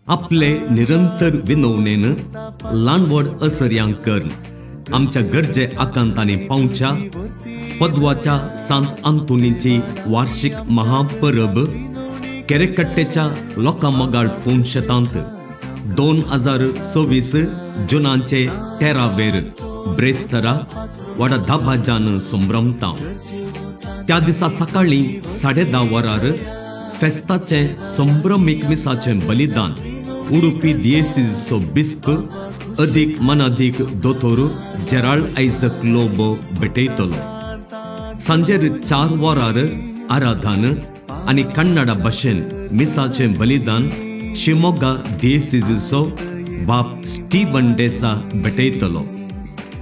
आपले निरंतर विनवणेन ल्हान व्हड असर्यांक करून आमच्या गरजे आकांतांनी पावच्या पदवाच्या सांत आंतोनीची वार्षिक महापरब केरेकट्टेच्या लोकां मोगाळ पुनशेतांत 2026 जुनाचे 13 वेर ब्रेस्तरा वाडा धाबाजान संभ्रमता। त्या दिसा सकाळीं 10:30 वरार फेस्ताचें संभ्रमीक मिसाचें बलिदान उडुपी दियेसीचो बिस्प अधीक मनाधीक दोतोर जेराल्ड आयझक लोबो भेटयतलो। सांजेर 4 वरार आराधन आनी कन्नडा भाशेन मिसाचें बलिदान शिमोगा दियेसीचो बाप स्टीवन डेसा भेटयतलो।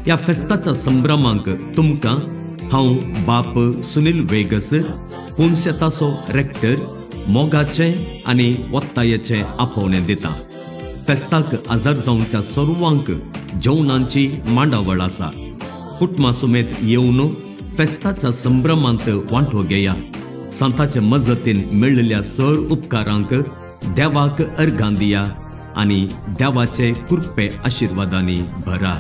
ह्या फेस्ताच्या संभ्रमांक तुमकां हांव बाप सुनील वेगस पुनशेताचो रेक्टर मोगाचें आनी वत्तायेचें आपोवणें दिता। फेस्ताक हजर जावच्या सर्वांक जेवणांची मांडावळ आसा। कुटुंबा समेत येवन फेस्ताच्या संभ्रमांत वांटो घेया। सांताचे मजतीन मेळिल्ल्या सर उपकारांक देवाक अर्घां दिया आनी देवाचे कृपे आशिर्वादांनी भरा।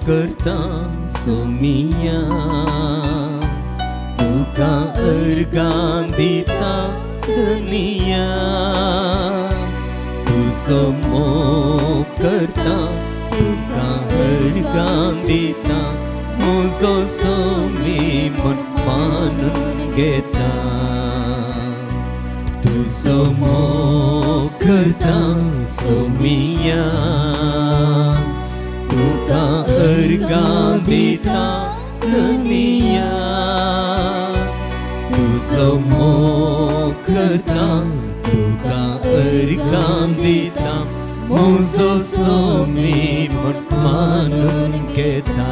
करता सोमिया तुका अर्गां दिता दुनिया तुजो मोग करता तुका अर्गां दिता म्हजो सोमी म्हूण मानून घेता तुजो मोग करता सोमिया तुका अर्गां दिता दुनिया तुजो मोग करता तुका अर्गां दिता म्हजो सोमी म्हूण मानून घेता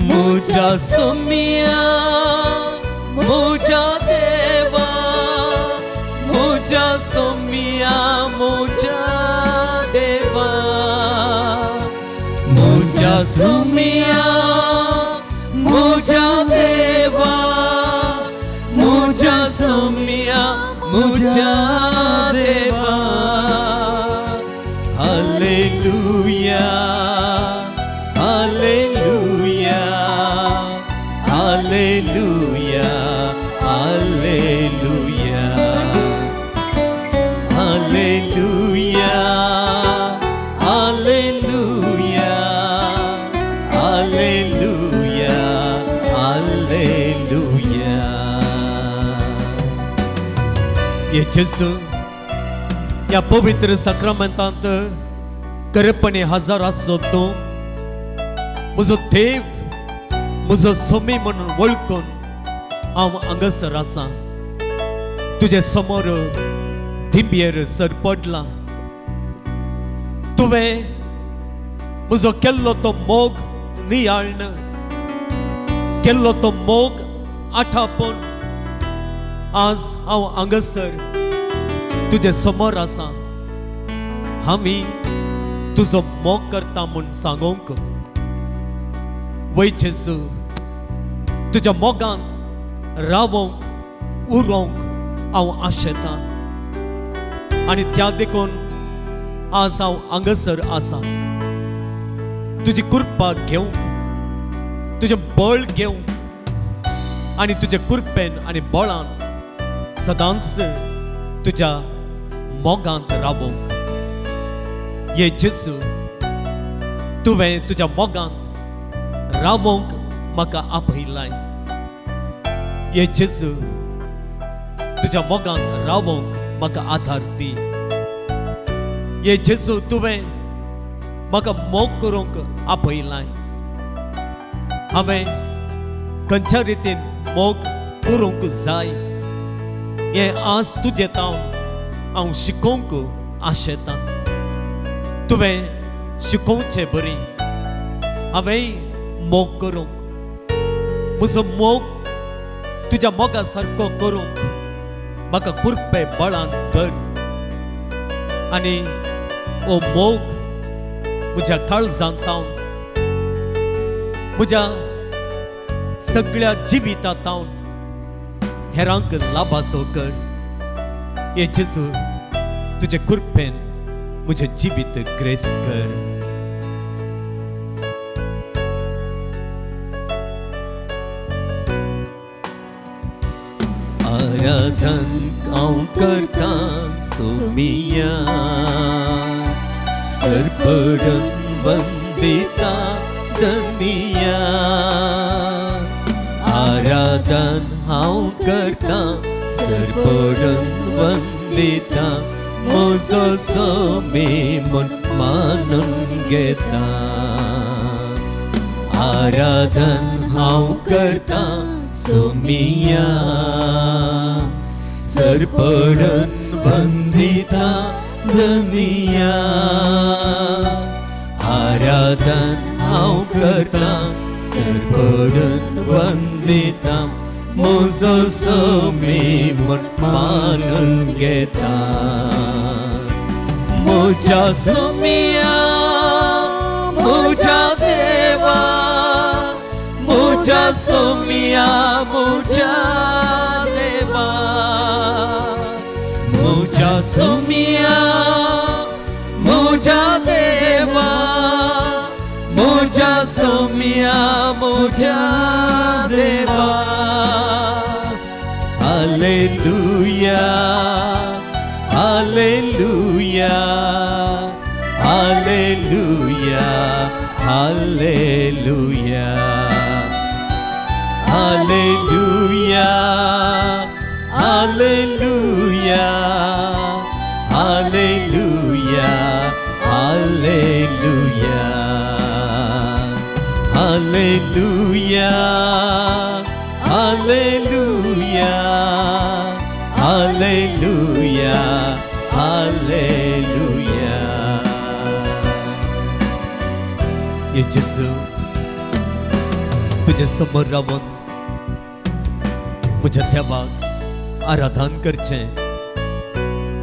म्हज्या सोमिया म्हज्या देवा म्हज्या सोमिया म्हज्या देवा म्हज्या सोमिया म्हज्या देवा म्हज्या सोमिया म्हज्या देवा hallelujah hallelujah hallelujah hallelujah hallelujah hallelujah hallelujah hallelujah. हे जेजू ह्या पवित्र साक्रामेंतांत खरेपणी हजर आसो तूं म्हजो देव म्हजो सोमी म्हणून वळखून हांव हांगासर आसा। तुजे समोर दिंबयेर सर पडला। तुवें म्हजो केल्लो तो मोग नियाळन केल्लो तो मोग आठापून आज हांव हांगासर तुजे समोर आसा। आमी तुजो मोग करता म्हूण सांगूंक वय जेजू, तुज्या मोगांत रावोंक उरोंक हांव आशेतां आनी त्या देखून आज हांव हांगासर आसा। तुजी कृपा घेवंक, तुजें बळ घेवंक आनी तुजे कृपेन आनी बळान सदांच तुज्या मोगांत रावोंक। ये जेजू, तुवें तुज्या मोगांत रावोंक म्हाका आपयलाय। ये जेजू, तुज्या मोगांत रावोंक म्हाका आधार दी। ये जेजू, तुवें म्हाका मोग करूंक आपयलाय। हांवें खंयच्या रितीन मोग करूंक जाय हें आज तुजे तावन हांव शिकोवंक आशेतां। तुवें शिकोवचें बरी हांवें मोग करूंक, म्हजो मोग तुज्या मोगा सारको करूंक म्हाका कृपे बळान भर आनी ओ मोग म्हज्या काळजांत तावन, म्हज्या सगळ्या जिविता तावन हेरांक लाभाचो कर। हे जेजू, तुजे कृपेन म्हजें जिवीत ग्रेस्त कर। आराधन हांव करता सोमिया, सरपडन वंदिता धनिया। आराधन हांव करता सरपडन वंदिता, म्हजो सोमी म्हूण मानून घेता। आराधन हांव करता सोमिया, सरपडन वंदिता धनिया। आराधन हांव करता सरपडन वंदिता, म्हजो सोमी म्हूण मानून घेता। म्हज्या सोमिया, म्हज्या देवा, म्हज्या सोमिया, म्हज्या देवा, म्हज्या सोमिया, म्हज्या देवा, म्हज्या सोमिया, म्हज्या देवा। Hallelujah, hallelujah, hallelujah, hallelujah, hallelujah, hallelujah, hallelujah, hallelujah, hallelujah, hallelujah, hallelujah, hallelujah. हे जेजू, तुजे समोर रावन म्हज्या देवाक आराधन करचें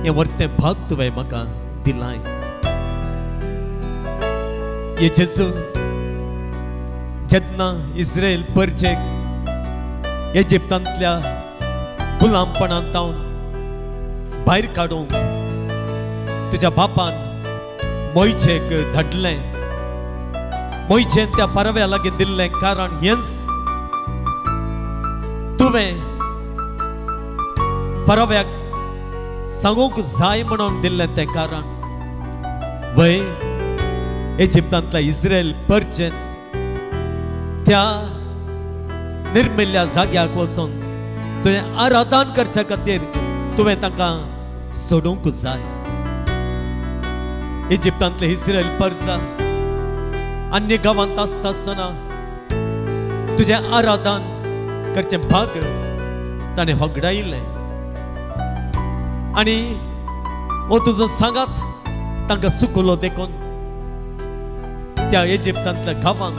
हें वरतें भाग तुवें म्हाका दिलाय। हे जेजू, जेन्ना इस्रायल परजेक इजिप्तांतल्या गुलामपणांत तावन भायर काडूंक तुज्या बापान मोयजेक धाडलें, मोयजेन त्या फारव्या लागीं दिल्लें कारण हेंच, तुवें फारव्याक सांगूंक जाय म्हणून दिल्लें तें कारण। वय इजिप्तांतल्या इस्रायल परजेन त्या निर्मिल्ल्या जाग्याक वचून तुवें आराधन करच्या खातीर तुवें तांकां सोडूंक जाय। इजिप्तांतले इस्रायल परजा अन्य गांवांत आसता आसतना तुजें आराधन करचें भाग ताणें होगडायिल्लें आनी हो तुजो सांगात तांकां चुकलो देखून त्या इजिप्तांतल्या गांवांत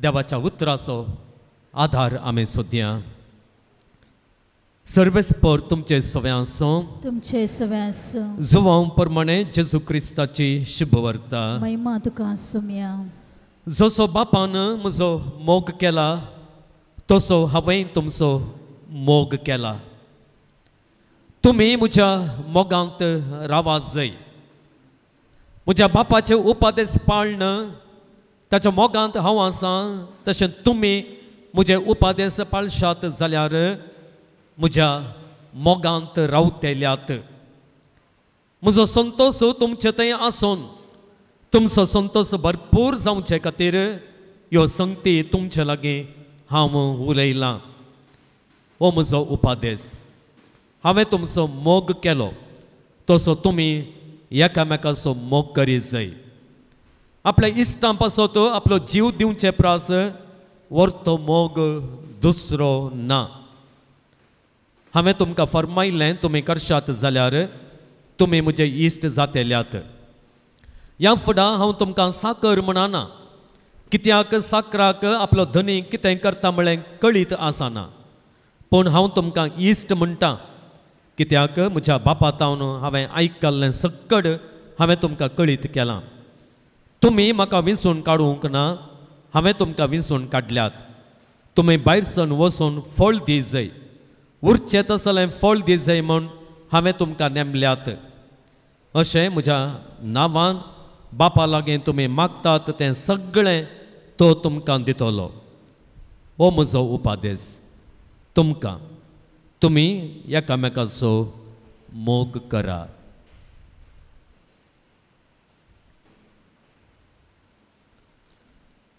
देवाच्या उतराचो आधार आमी सोदया. सर्वेस्पर तुमचे सव्या आसूं, तुमचे सव्या आसूं. जुवांव प्रमाणे जेजू क्रिस्ताची शुभवार्ता. महिमा तुका आसूया. जसो बापान म्हजो मोग केला तसो हांवें तुमचो मोग केला. तुमी म्हज्या मोगांत रावात जाय. म्हज्या बापाचे उपदेश पाळन ताच्या मोगांत हांव आसा, तशें तुमी म्हजे उपदेश पाळशात जाल्यार म्हज्या मोगांत रावतेल्यात. म्हजो संतोश तुमचे थंय आसून तुमचो संतोश भरपूर जावचे खातीर ह्यो संगती तुमचे लागीं हांव उलयलां. हो म्हजो उपदेश. हांवें तुमचो मोग केलो तसो तुमी एकामेकाचो मोग करीत जाय. आपल्या इश्टां पासत आपलो जीव दिवचे प्रास व्हरतो मोग दुसरो ना. हांवें तुमकां फर्मायलें तुमी करशात जाल्यार तुमी म्हजे इश्ट जातेल्यात. ह्या फुडां हांव तुमकां साकर म्हणना, कित्याक साकराक आपलो धनी कितें करता म्हळें कळीत आसना. पूण हांव तुमकां इश्ट म्हणटा, कित्याक म्हज्या बापा तावन हांवें आयकल्लें सक्कड हांवें तुमकां कळीत केलां. तुमी म्हाका विंचून काडूंक ना, हांवें तुमकां विंचून काडल्यात. तुमी भायर सन वचून फळ दी जाय, उरचें तसलें फळ दी जाय म्हूण हांवें तुमकां नेमल्यात. अशें म्हज्या नांवान बापा लागीं तुमी मागतात तें सगळें तो तुमकां दितलो. हो म्हजो उपदेश तुमकां, तुमी एकामेकाचो मोग करात.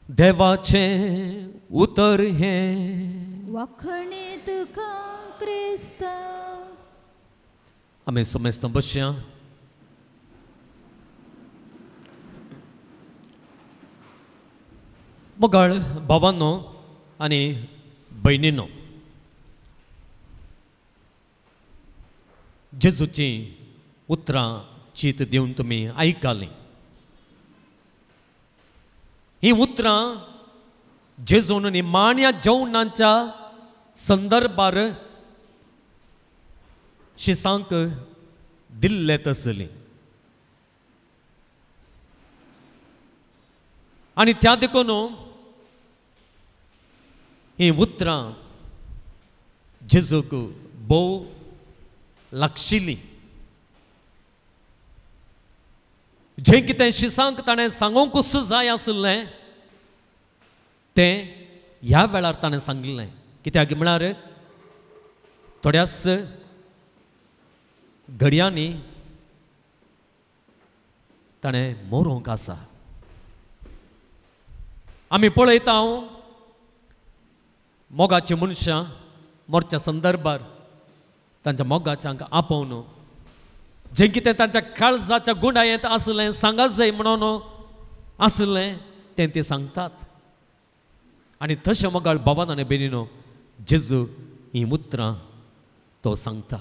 देवाचें उतर हें वाखणे तुका क्रिस्ता. आमी समेस्त बसया. मोगाळ भावांनो आनी भयणीनो, जेजूचीं उतरां चीत दिवन तुमी आयकालीं. हीं उतरां जेजून निमाण्या जेवणाच्या संदर्भार शिसांक दिल्ले तसली. आनी त्या देखून हीं उतरां जेजूक भोव लागशिल्लीं. जें कितें शिसांक ताणें सांगूंकूच जाय आशिल्लें तें ह्या वेळार ताणें सांगिल्लें. कित्याक म्हळ्यार थोड्याच घडयांनी ताणें मरोंक आसा. आमी पळयता मोगाचीं मनशां मोरच्या संदर्भार तांच्या मोगाच्यांक आपोवन जें कितें तांच्या काळजाच्या गुंडायेंत आसलें सांगात जाय म्हणून आसलें तें ते सांगतात. आनी तशें मोगाळ भावान आनी भयणीनो जेजू हीं उतरां तो सांगता.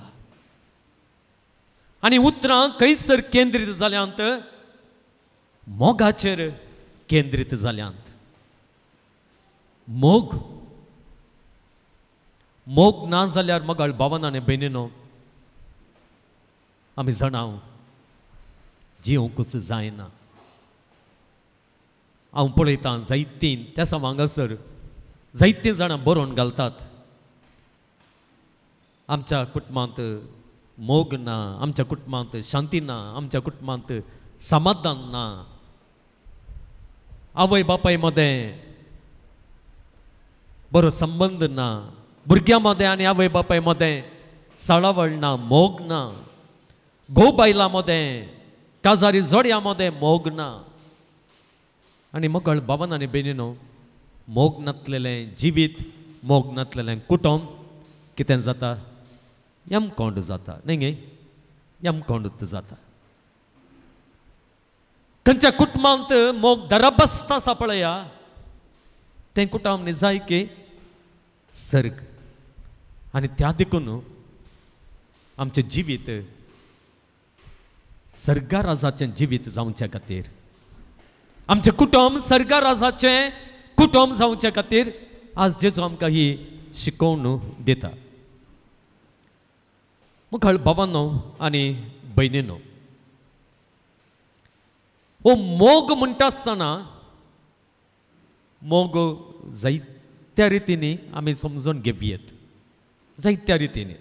आनी उतरां खंयसर केंद्रीत जाल्यांत? मोगाचेर केंद्रीत जाल्यांत. मोग मोग ना जाल्यार मोगाळ भावान आनी भयणीनो आमी जाणां जिवंकूच जायना. हांव पळयतां जायतीं त्या हांगासर जायतीं जाणां बरोवन घालतात, आमच्या कुटुंबांत मोग ना, आमच्या कुटुंबांत शांती ना, आमच्या कुटुंबांत समाधान ना, आवय बापाय मदें बरो संबंद ना, भुरग्यां मदें आनी आवय बापाय मदें साळावळ ना, मोग ना, घोव बायलां मदें काजारी जोड्यां मदें मोग ना. आनी मोगाळ भावान आनी भयणीनो मोग नातलेलें जिवीत, मोग नातलेलें कुटुंब कितें जाता? यमकोंड जाता न्ही गे, यमकोंड जाता. खंयच्या कुटुंबांत मोग दरबस्त आसा पळया तें कुटुंब निजायकी सर्ग. आनी त्या देखून आमचें जिवीत सर्गाराजाचें जिवीत जावचे खातीर, आमचें कुटुंब सर्गाराजाचें कुटुंब जावचे खातीर आज जेजू आमकां ही शिकोवण दिता. मुखार भावांनो आनी भयणीनो, हो मोग म्हणटा आसतना मोग जायत्या रितींनी आमी समजून घेवयेत, जायत्या रितींनी.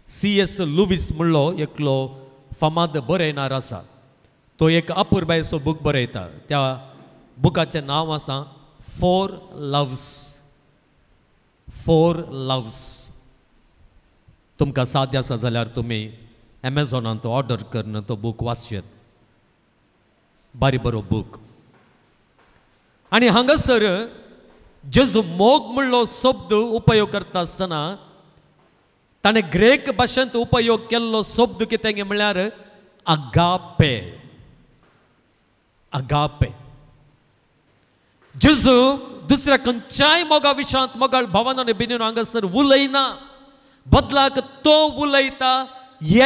सी.एस. लुवीस म्हणलो एकलो फामाद बरयणार आसा, तो एक अपुरबायेचो बूक बरयता. त्या बुकाचें नांव आसा फोर लव्स. फोर लव्स तुमकां साध्य आसा जाल्यार तुमी एमेझॉनांत ऑर्डर करून तो बूक वाचयत, बारी बरो बूक. आनी हांगासर जेजू मोग म्हणलो शब्द उपयोग करता आसतना ताणें ग्रेक भाशेंत उपयोग केल्लो शब्द कितें म्हणल्यार अगापे. अगापे. जेजू दुसऱ्या खंयच्याय मोगा विशयांत मोगाळ भावान आनी भयणीनो हांगासर उलयना, बदलाक तो उलयता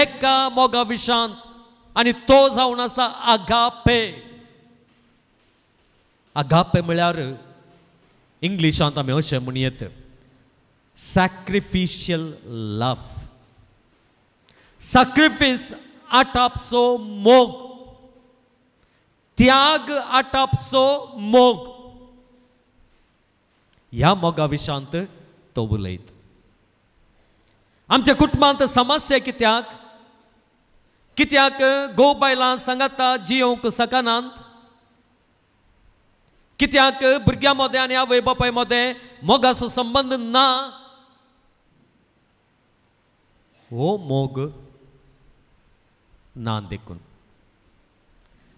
एका मोगा विशयांत आनी तो जावन आसा अगापे. अगापे म्हळ्यार इंग्लिशांत आमी अशें म्हणयेत, सॅक्रिफिशियल लव्ह. सॅक्रिफीस आटापसो मोग, त्याग आटापसो मोग. ह्या मोगा विशयांत तो उलयता. आमच्या कुटुंबांत समस्या कित्याक? कित्याक घोव बायलां सांगाता जियोंक शकनात? कित्याक भुरग्यां मदें आनी आवय बापाय मदें मोगाचो संबंद ना? हो मोग ना देखून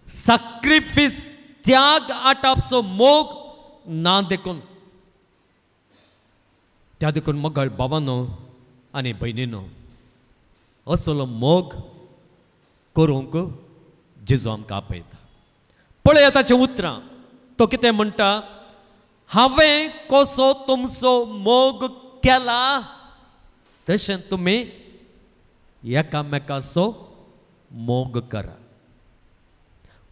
सॅक्रिफीस त्याग आटापसो मोग ना देखून. त्या देखून मोगाळ भावानो आनी भयणीनो, असलो मोग करूंक जेजू आमकां आपयता. पळया ताचीं उतरां, तो कितें म्हणटा, हांवें कसो तुमचो मोग केला तशें तुमी एकामेकाचो मोग करा.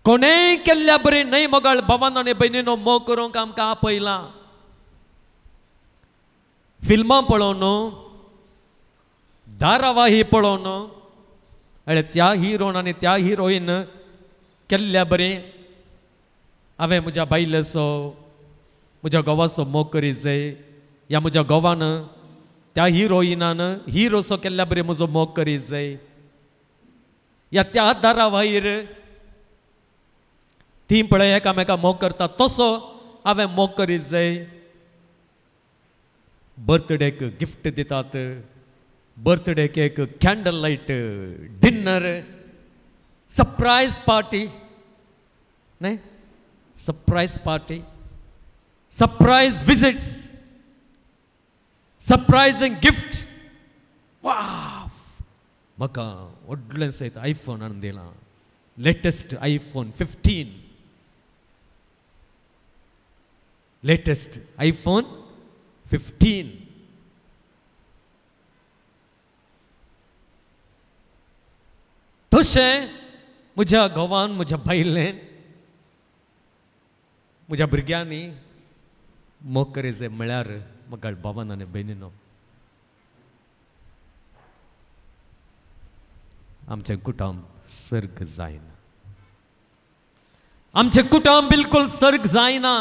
कोणेंय केल्ल्या बरी न्हय मोगाळ भावान आनी भयणीनो मोग करूंक आमकां आपयला. फिल्मां पळोवन, धारावाही पळोवन, अरे त्या हिरोन आनी त्या हिरोईन केल्ल्या बरी हांवें म्हज्या बायलेचो म्हज्या घोवाचो मोग करीत जाय, या म्हज्या घोवान त्या हिरोईनान हिरोचो केल्ल्या बरी म्हजो मोग करीत जाय, या त्या धारावाहीर ती पळय एकामेका मोग करता तसो हांवें मोग करीत जाय. बर्थडेक गिफ्ट दितात, बर्थडेक एक candle light dinner, surprise party न्हय, surprise party, surprise visits, surprising gift. वा, म्हाका व्हडलें सयत आयफोन हाडून दिला, लेटस्ट आयफोन 15, लेटस्ट आयफोन 15. तशें म्हज्या घोवान, म्हज्या बायलेन, म्हज्या भुरग्यांनी मोग करीत म्हळ्यार म्हाका भावान आनी भयणीनो आमचें कुटुंब सर्ग जायना, आमचें कुटुंब बिलकुल सर्ग जायना.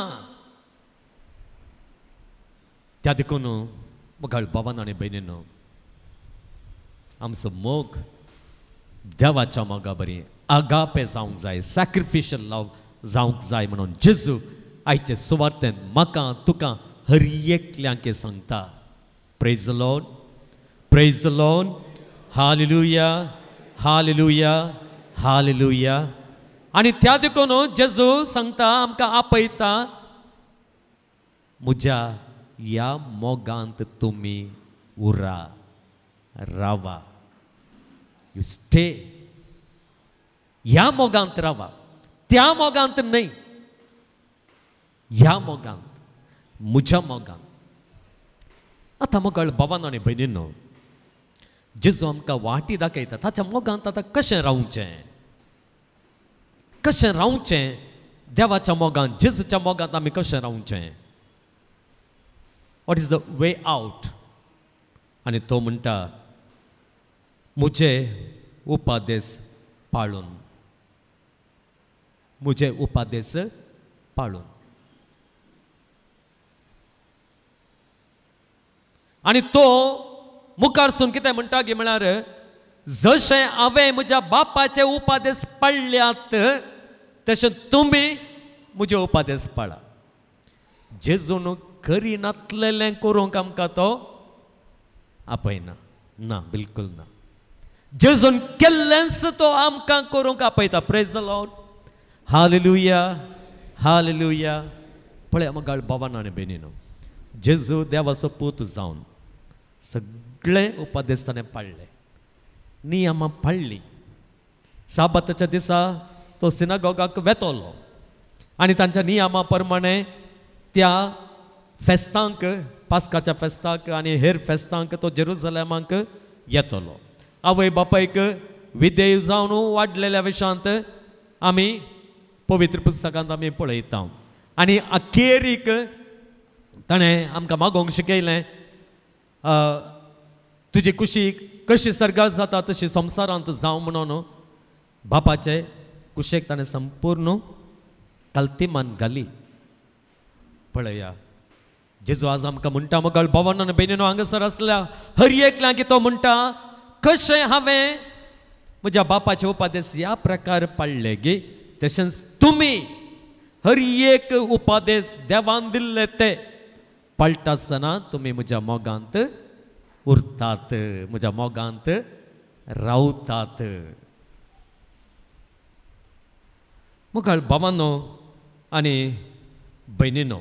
त्या देखून म्हाका भावान आनी भयणीनो आमचो मोग देवाच्या मोगा बरी आगापे जावंक जाय, सॅक्रिफिशियल लव्ह जावंक जाय. म्हणून जेजू आयचे सुवार्तेन म्हाका तुका हर एकल्यांक सांगता. Praise the Lord, praise the Lord, hallelujah, hallelujah, hallelujah. आनी त्या देखून जेजू सांगता आमकां आपयता, म्हज्या ह्या मोगांत तुमी उरा, रावा, you stay. ह्या मोगांत रावा, त्या मोगांत न्हय, ह्या मोगांत, म्हज्या मोगांत. आतां मोगाळ भावान आनी भयणीनो, जेजू आमकां वाटी दाखयता ताच्या मोगांत आतां कशें रावचें, कशें रावचें देवाच्या मोगान, जेजूच्या मोगांत आमी कशें रावचें? What is the way out? आनी तो म्हणटा म्हजे उपादेस पाळून, म्हजे उपादेस पाळून. आनी तो मुखारसून कितें म्हणटा गी म्हळ्यार जशें हांवें म्हज्या बापाचे उपादेस पाळ्ळ्यात तशें तुमी म्हजे उपादेस पाळा. जेजून करिनातलेलें करूंक आमकां तो आपयना, ना, बिलकुल ना. जेजून केल्लेंच तो आमकां करूंक आपयता. Praise the Lord, hallelujah, hallelujah. पळय मगाळ भावान आनी भयणीनो, जेजू देवाचो पूत जावन सगळे उपादेस ताणें पाळ्ळे, नियमां पाळ्ळीं. साबाताच्या दिसा तो सिनागोगाक वेतलो आनी तांच्या नियमा प्रमाणे त्या फेस्तांक, पास्काच्या फेस्ताक आनी हेर फेस्तांक तो जेरुजलेमाक येतलो. आवय बापायक विधेय जावन वाडलेल्या विशांत आमी पवित्र पुस्तकांत आमी पळयता. आनी अखेरीक ताणें आमकां मागोवंक शिकयलें, तुजी कुशी कशी सर्गार जाता तशी संवसारांत जावं म्हणून बापाचे कुशेक ताणें संपूर्ण कल्तिमान घाली. पळया जेजू आज आमकां म्हणटा मगळ भावान आनी भयणीनो हांगासर आसल्या हर एकल्याक तो म्हणटा कशें हांवें म्हज्या बापाचे उपादेस ह्या प्रकार पाळ्ळे गे तशेंच तुमी हर एक उपादेस देवान दिल्ले ते पाळटा आसतना तुमी म्हज्या मोगांत उरतात, म्हज्या मोगांत रावतात. मुखार भावानो आनी भयणीनो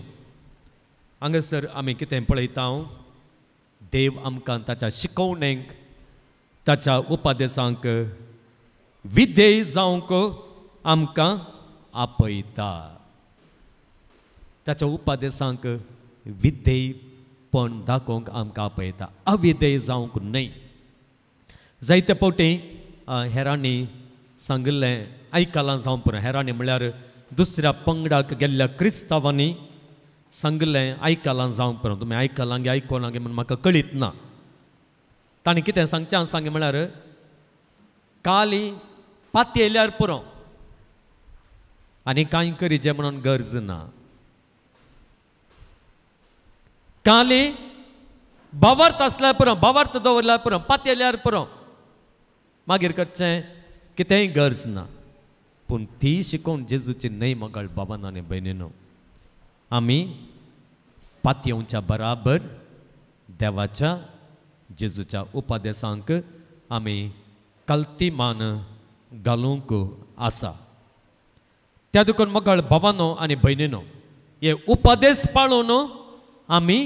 हांगासर आमी कितें पळयता, देव आमकां ताच्या शिकवणेक, ताच्या उपादेसांक विधेय जावंक आमकां आपयता. ताच्या उपादेसांक विधेयपण दाखोवंक आमकां आपयता, अविधेय जावंक न्हय. जायते फावटी हेरांनी सांगिल्लें आयकलां जावं पुरो, हेरांनी म्हळ्यार दुसऱ्या पंगडाक गेल्ल्या क्रिस्तांवांनी सांगिल्लें आयकलां जावं पुरो. तुमी आयकलां गे आयकलां गे म्हूण म्हाका कळीत ना. तांणी कितें सांगचें सांगे म्हळ्यार काली पाती येयल्यार पुरो आनी कांय करीचें म्हणून गरज ना. काली भावार्थ आसल्यार पुरो, भावार्थ दवरल्यार पुरो, पाती येयल्यार पुरो, मागीर करचें कितेंय गरज ना. पूण ती शिकोवन जेजूची न्हय मगाळ बाबान आनी भयणीनो, आमी पातयेवच्या बराबर देवाच्या जेजूच्या उपादेसांक आमी कल्तिमान घालूंक आसा. त्या देखून मगाळ भावानो आनी भयणीनो हे उपादेस पाळून आमी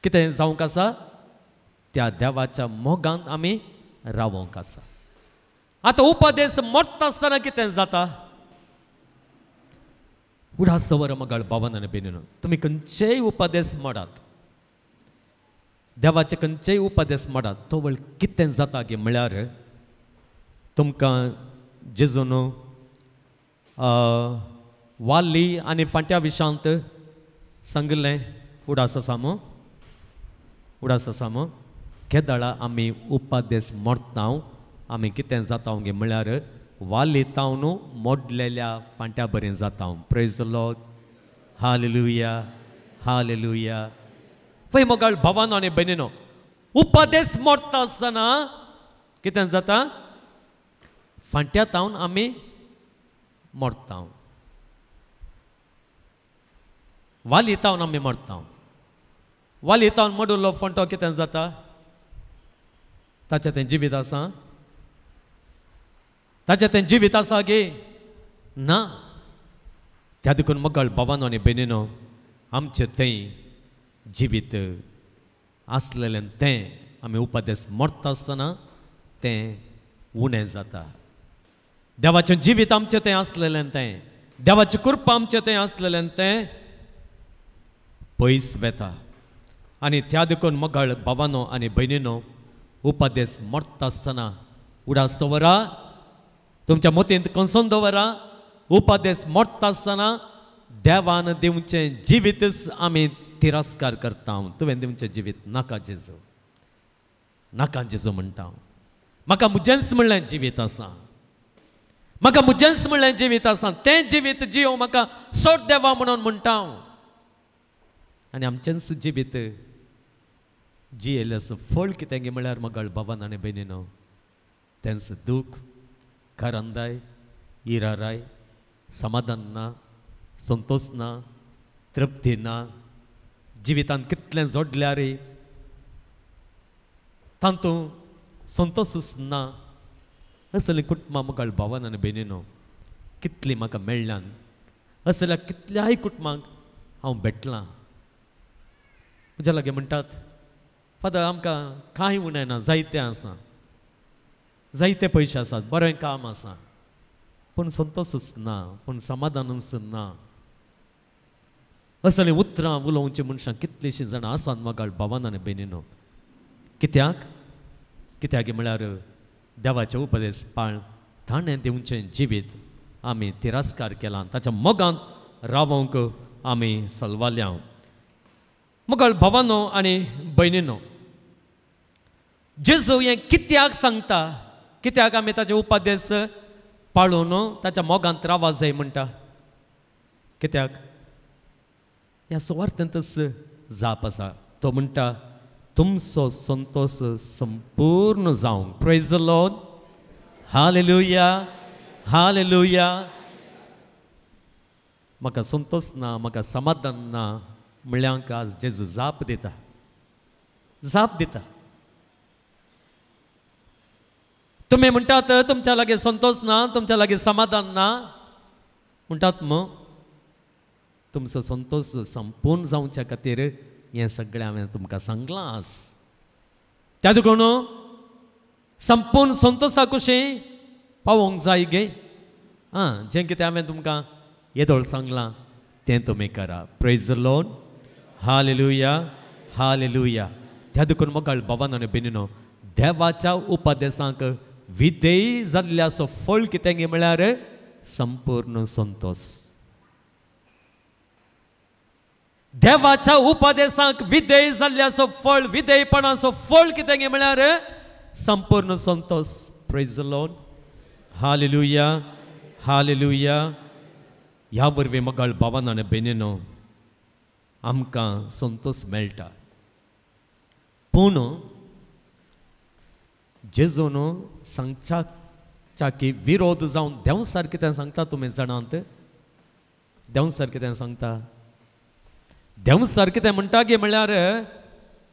कितें जावंक आसा, त्या देवाच्या मोगान आमी रावोंक आसा. आतां उपादेस मोडटा आसतना कितें जाता, उडास दवर मगाळ भावान आनी भयणीनो, तुमी खंयचेय उपादेस मोडात, देवाचे खंयचेय उपादेस मोडात, तो वेळ कितें जाता गे म्हळ्यार तुमकां जेजून वाली आनी फांट्या विशांत सांगिल्लें, उडास आसा मू, उडास आसा मू, केदळा आमी उपादेस मोडटा आमी कितें जाता गे म्हळ्यार वाली तावन मोडलेल्या फांट्या बरें जाता. Praise the Lord, hallelujah, hallelujah. पळय मोगाळ भावानो आनी भयणीनो, उपादेस मोडटा आसतना कितें जाता, फांट्या तावन आमी मोडटा, वाली तावन आमी मोडटा. वाली तावन मोडिल्लो फांटो कितें जाता, ताचें तें जिवीत आसा, ताचें तें जिवीत आसा गे ना. त्या देखून मोगाळ भावानो आनी भयणीनो आमचें थंय जिवीत आसलेलें तें आमी उपादेस मोडटा आसतना तें उणें जाता. देवाचें जिवीत आमचें तें आसलेलें तें, देवाची कृपा आमचें तें आसलेलें तें पयस वेता. आनी त्या देखून मोगाळ भावानो आनी भयणीनो उपादेस मोडटा आसतना उडास दवरा, तुमच्या मतींत कोनसून दवरा, उपदेश मोडटा आसतना देवान दिवचें जिवीतच आमी तिरस्कार करता. तुवें दिवचें जिवीत नाका जेजू, नाका जेजू म्हणटा. म्हाका म्हजेंच म्हणलें जिवीत आसा, म्हाका म्हजेंच म्हणलें जिवीत आसा, तें जिवीत जियो म्हाका सोड देवा म्हणून म्हणटा. आनी आमचेंच जिवीत जियेलें फळ कितें गे म्हळ्यार मगळ बाबान आनी भयणीनो, तेंच दूख, करंदाय, इराराय, समाधान ना, संतोश ना, तृप्ती ना. जिवितांत कितलें जोडल्यार तातूंत संतोशूच ना. असलीं कुटुंबां मगळ भावान आनी भयणीनो कितलीं म्हाका मेळ्ळ्यान, असल्या कितल्याय कुटुंबांक हांव भेटलां. म्हज्या लागीं म्हणटात, फादर आमकां कांय उणें ना, जायतें आसा, जायते पयशे आसात, बरें काम आसा, पूण संतोशूच ना, पूण समाधानूच ना. असलीं उतरां उलोवचीं मनशां कितलींशीं जाणां आसात मगळ भावान आनी भयणीनो. कित्याक? कित्याक म्हळ्यार देवाचे उपदेश पाळ ताणें दिवचें जिवीत आमी तिरस्कार केला, ताच्या मोगांत रावोंक आमी सलवाल्या. मगळ भावानो आनी भयणीनो, जेजू हें कित्याक सांगता? कित्याक आमी ताचे उपदेश पाळून ताच्या मोगांत रावा जाय म्हणटा? कित्याक? ह्या सुवार्थांतच जाप आसा. तो म्हणटा तुमचो संतोश संपूर्ण जावंक. Praise the Lord, hallelujah, hallelujah. म्हाका संतोश ना, म्हाका समाधान ना म्हणल्यार आज जेजू जाप दिता, जाप दिता. तुमी म्हणटात तुमच्या लागीं संतोश ना, तुमच्या लागीं समाधान ना, म्हणटात मग तुमचो संतोश संपूर्ण जावच्या खातीर हें सगळें हांवें तुमकां सांगलां आज. त्या देखून संपूर्ण संतोशा कशें पावोवंक जाय गे. आं, जें कितें हांवें तुमकां येदोळ सांगलां तें तुमी करा. Praise the Lord, hallelujah, hallelujah. त्या देखून मोगाळ भावान आनी भयणीनो, देवाच्या उपदेशांक विधेय जाल्ल्याचो फळ कितें गे म्हळ्यार संपूर्ण संतोश. देवाच्या उपदेशांक विधेय जाल्ल्याचो फळ, विधेयपणाचो फळ कितें गे म्हळ्यार संपूर्ण Santosh. Praise the Lord, hallelujah, hallelujah. ह्या वरवीं मोगाळ भावान आनी भयणीनो आमकां संतोश मेळटा. पूण जेजून सांगच्या की विरोध जावन देंवसार कितें सांगता तुमी जाणात? देंवसार कितें सांगता? देंवसार कितें म्हणटा गे म्हळ्यार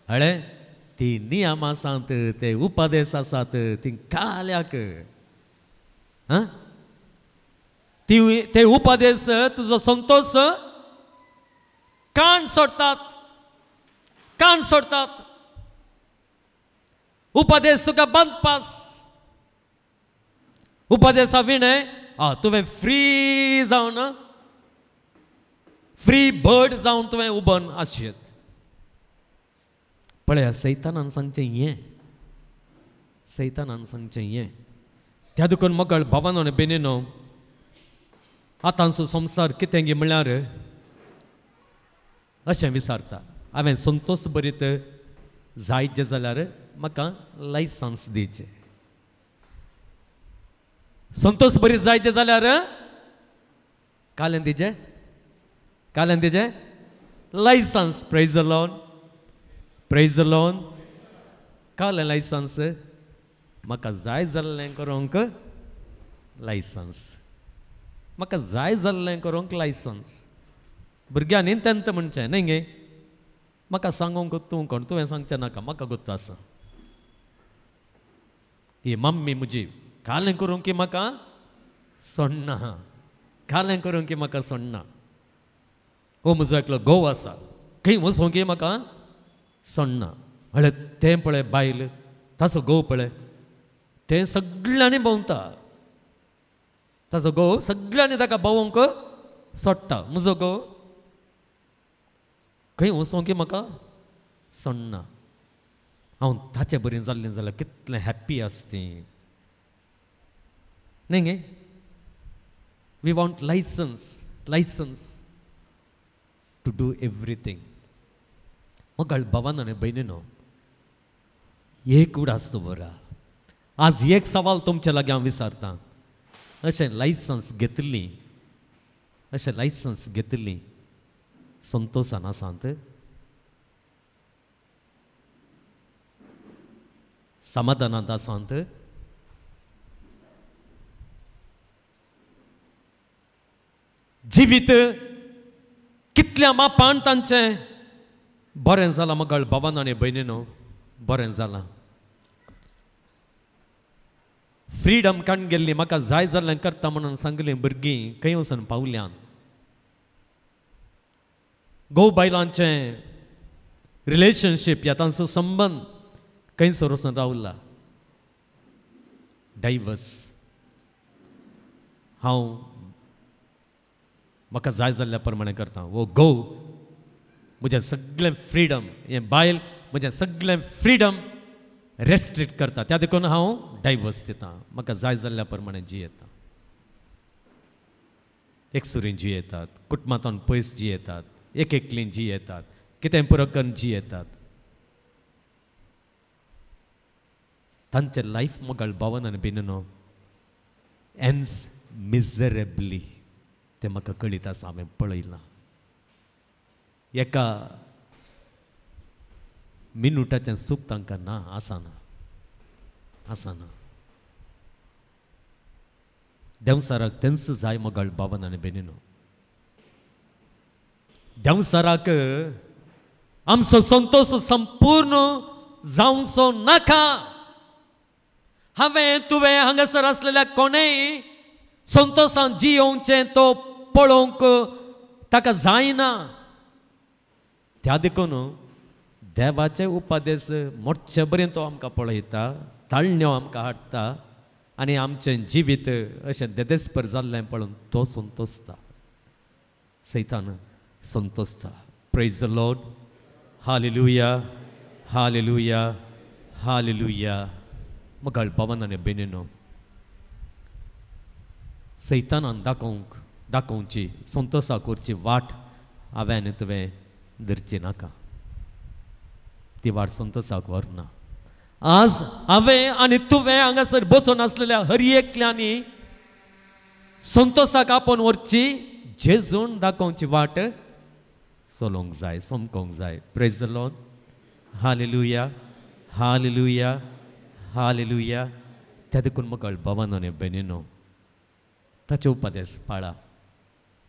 हळे ती नियम आसात, ते उपदेश आसात, ती काल्याक आं ते उपदेश तुजो संतोश कान सोडटात, कान सोडटात. उपदेश तुका बांदपास, उपदेशा विणें तुवें फ्री जावन, फ्री बर्ड जावन तुवें उबन आसयेत. पळया सैतानान सांगचें हें, सैतानान सांगचें हें. त्या देखून मगळ भावानो आनी भयणीनो, आतांचो संवसार कितें गे म्हळ्यार अशें विचारता, हांवें संतोश बरीत जायत जाल्यार म्हाका लायसन्स दिवचें, संतोश बरीत जायचें जाल्यार कालें दिवचें, कालें दिवचें licence. Praise the Lord, praise the Lord. कालें लायसन्स म्हाका जाय जाल्लें करूंक लायसन्स, म्हाका जाय जाल्लें करूंक लायसन्स. भुरग्यांनी तेंत म्हणचें न्हय गे, म्हाका सांगूंक तूं कोण, तुवें सांगचें नाका, म्हाका गोत्त आसा. ही मम्मी म्हजी कालें करूंक की म्हाका सोडना, कालें करूंक की म्हाका सोडना. हो म्हजो एकलो घोव आसा, खंय वचूंक की म्हाका सोडना. म्हळ्यार तें पळय बायल, ताचो घोव पळय, तें सगळ्यांनी भोंवता, ताचो घोव सगळ्यांनी ताका भोंवंक सोडटा. म्हजो घोव खंय वचूंक की म्हाका सोडना. हांव ताचे बरी जाल्लें जाल्यार कितलें हॅप्पी आसती न्ही गे. We want licence, licence to do everything. मगाळ भावान आनी भयणीनो, एक उडास दवरा. आज एक सवाल तुमच्या लागीं हांव विचारतां, अशें लायसन्स घेतिल्ली, अशें लायसन्स घेतिल्ली संतोशान आसात, समाधानांत आसात? जिवीत कितल्या मापान तांचें बरें जालां मगाळ भावान आनी भयणीनो, बरें जालां. फ्रिडम काडून गेल्ली, म्हाका जाय जाल्लें करता म्हणून सांगलें भुरगीं खंय वचून पावल्यान. घोव बायलांचें रिलेशनशीप या तांचो संबंद खंयसर वचून रावला. डायवर्स. हांव म्हाका जाय जाल्ल्या प्रमाणें करता. वो घोव म्हजें सगळें फ्रिडम, हें बायल म्हजें सगळें फ्रिडम रेस्ट्रिक्ट करता, त्या देखून हांव डायवर्स दिता, म्हाका जाय जाल्ल्या प्रमाणें जियेता. एकसुरीन जियेतात, कुटुंबांतल्यान पयस जियेतात, एक एकलीन जियेतात, कितें पुरो करून जियेतात. तांचें लायफ मगाळ भावन आनी भयणीनो एन्स मिजरेबली. तें म्हाका कळीत आसा, हांवें पळयलां. एका मिनुटाचें सूख तांकां ना, आसना, आसना. देंवसाराक तेंच जाय मगाळ भावन आनी भयणीनो. देंवसाराक आमचो संतोश संपूर्ण जावचो नाका. हांवें तुवें हांगासर आसलेल्या कोणेय संतोशान जियोवचें तो पळोवंक ताका जायना. त्या देखून देवाचे उपदेश मोटचे बरें तो आमकां पळयता, ताळण्यो आमकां हाडटा आनी आमचें जिवीत अशें देदेस्पर जाल्लें पळोवन तो संतोसता. सैतान संतोसता. Praise the Lord. Hallelujah, hallelujah, hallelujah. मगाळ भावान आनी भयणीनो, सैतानान दाखोवंक दाखोवची संतोशाक व्हरची वाट हांवें आनी तुवें धरची नाका. ती वाट संतोशाक व्हरना. आज हांवें आनी तुवें हांगासर बसून आसलेल्या हर एकल्यांनी संतोशाक आपोवन व्हरची जेजून दाखोवची वाट चलोवंक जाय, समकोंक जाय. Praise the Lord. Hallelujah, hallelujah, hallelujah. त्या देखून मगाळ भावान आनी भयणीनो, ताचे उपदेश पाळा,